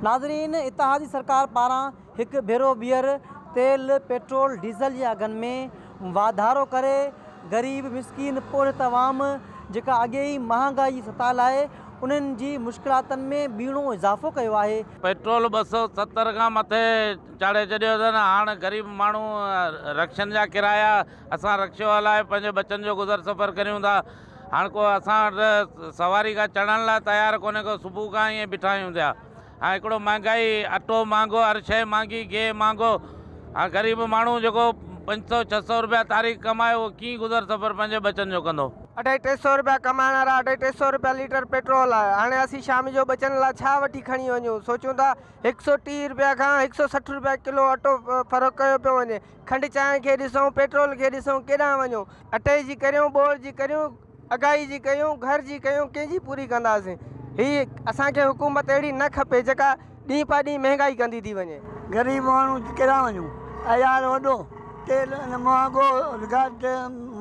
ناظرين اتحادي سرڪار پاران هڪ ڀيرو ٻيهر تيل، پيٽرول، ڊيزل جي اگهن ۾ واڌارو ڪري غريب مسڪين پورهيت عوام جيڪا اڳي ئي مهانگائي جي ستايل آهي انهن جي مشڪلاتن ۾ ٻيڻو اضافو ڪيو آهي. پيٽرول 270 کان مٿي چاڙهي ڇڏيو اٿن، هاڻ غريب ماڻهو رڪشن جا ڪرايا، اسان رڪشو هلائي پنهنجي ٻچن جو گذر سفر ڪريون ٿا، هاڻ ڪو اسان وٽ سواري ڪا چڙهڻ لاء تيار ڪونهي ڪو، صبح کان ائين بيٺا آهيون ٿيا. هاڻ هڪڙو مهانگائي، اٽو مهانگو، هر شيء مهانگي، گيهه مهانگو، هاڻ غريب ماڻهو جيڪو 500 600 روپيا تاريخ ڪمائي اهو ڪيئن گذر سفر پنهنجي ٻچن جو ڪندو. اڍائي ٽي سئو روپيا ڪمائڻ وارا اڍائي ٽي سئو روپيا ليٽر پيٽرول آهي، هاڻي اسين شام جو ٻچن لاء ڇا وٺي کڻي وڃون، سوچون ٿا هڪ سئو 30 روپيا کان هڪ سئو 60 روپيا ڪلو اٽو فروخت ڪيو پيو وڃي، کنڊ چانهه کي ڏسون، پيٽرول کي ڏسون، ڪيڏانهن وڃون، اٽي جي ڪريون، ٻوڙ جي ڪريون، اگهائي جي ڪيون، گهر جي ڪيون، ڪنهن جي پوري ڪنداسين. هي اسان کي حڪومت اهڙي نه کپي جيڪا ڏينهن پا ڏينهن مهنگائي ڪندي ٿي وڃي. غريب ماڻهو ڪيڏانهن وڃون. عيار وڏو، تيل مهانگو، گاڏ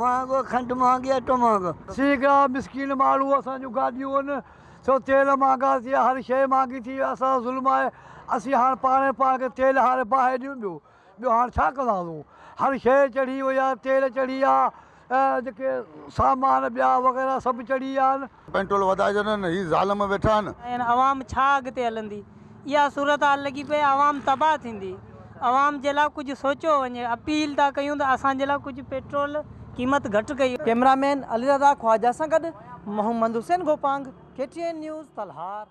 مهانگو، کنڊ مهانگي، اٽو مهانگو. اسين هڪڙا مسڪين ماڻهو اسان جون گاڏيون آهن سو تيل مهانگا ٿي ويا هر شيء مهانگي ٿي وئي اسان سان ظلم آهي اسين هاڻ پاڻ پاڻ کي تيل هاري باهه ڏيون ٻيو ٻيو هاڻ ڇا ڪنداسون هر شيء چڙهي وئي آهي تيل چڙهي ويا جيڪي سامان ٻيا وغيره سڀ چڙهي ويا آهن. پيٽرول وڌائي ڇڏين هي ظالم ويٺا آهن. ۽ عوام ڇا اڳتي هلندي اها صورتحال لڳي پئي عوام تباهه ٿيندي عوام جي لاء ڪجهه سوچيو وڃي اپيل ٿا ڪيون ته اسان جي لاء ڪجهه پيٽرول قيمت گهٽ ڪئي. ڪئميرا مين علي رضا خواجه سان گڏ Muhammad Hussain Gopang, K T N news, Talhar.